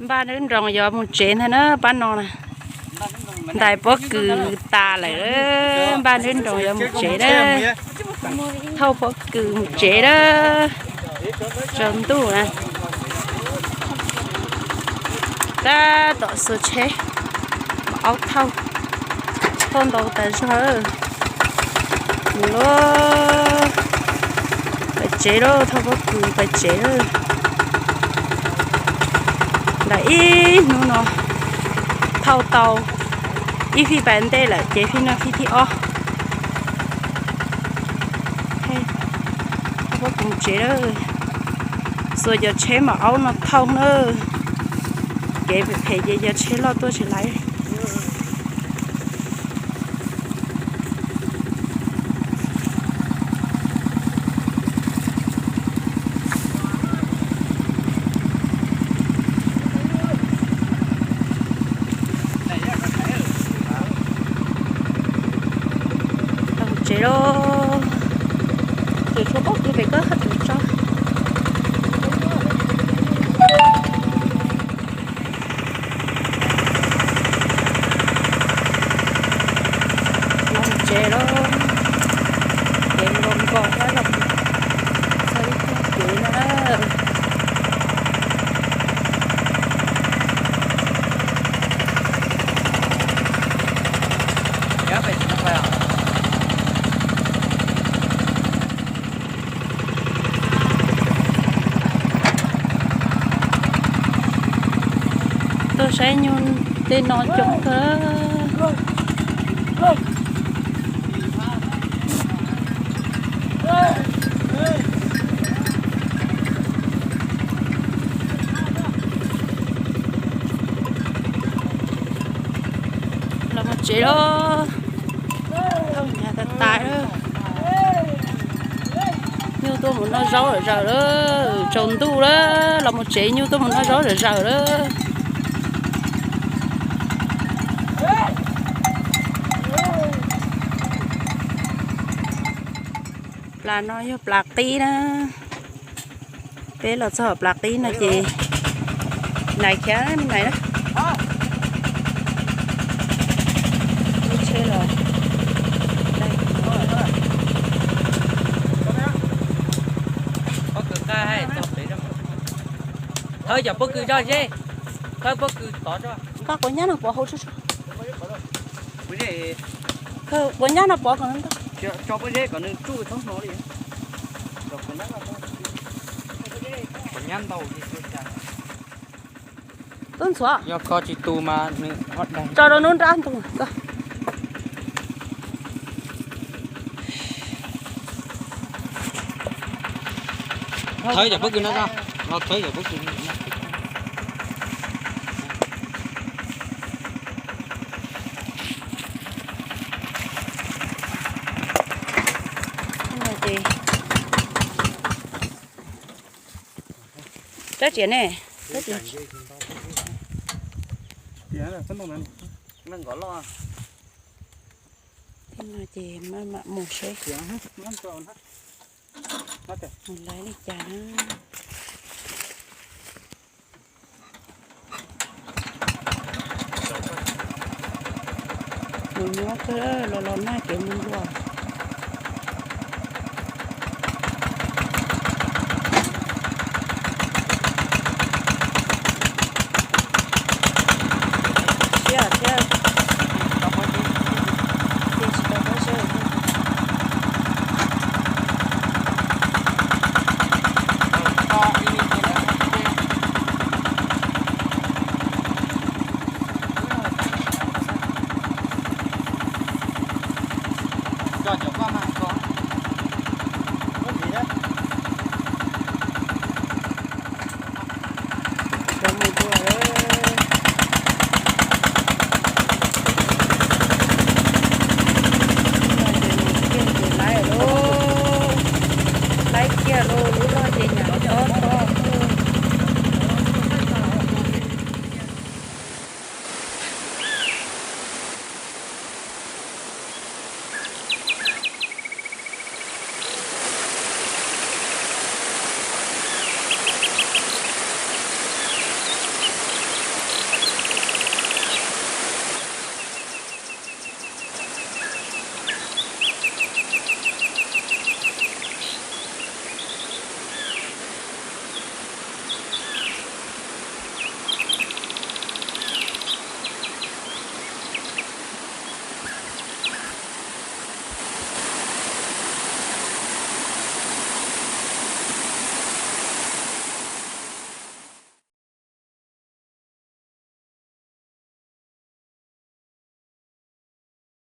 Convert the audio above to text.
Npaj nroos yuav mus tsev ntag na pab no na. Ntais pob kws tas lawm, npaj nroos yuav mus tsev na. Thauj pob kws mus tsev na. Tsaus ntuj na. Tab tom xuas tsheb, aub thauj, thauj ntau tas zog. Mus lauj, pais tsev lauj, thauj pob kws pais tsev lauj. Ntawm ib hnub no thauj tau ib fij pas ntej lawm ces fij no fij thib ob. Thauj pob kws tsev lauj, xuas cov tsheb mam aub no thauj na. Kev phem phem ces cov tsheb loj tuaj tsis laiv. Tsev lauj, ces tshuav pob kws pem koj haj tseem tso. Los tsev lauj, kev nkaus nkaus los txog ib tug kev no na. Tuaj saib nyuj tej no coob kawg. Los mus tsev lauj, tas tas lawm. Nyuj tuaj mus noj zaub zom zaws lawm, tsaus ntuj lawm, los mus tsev nyuj tuaj mus noj zaub zom zaws lawm. Plas no yog plas qib na. Peb los txog plas qib no ces nais khiav nais na. Lub tsheb los thawb cov pob kws zog ze, thawb pob kws tod zog. Koj quav nyab no pov hauv tso. Quav nyab no pov kom ntau. Tub ntxhuav, yog koj tsis tu mas nws tso rau nruab nrab ntug. Thawb cov pob kws no, los thawb cov pob kws no. Rab riam ne, rab riam. Tej no ces maj mam mus seb. Mus laiv li cas na. Mus nyob kawg los los nag kev mus luaj. Siab thiab, ces tsis tau pob zeb. Cov paj mas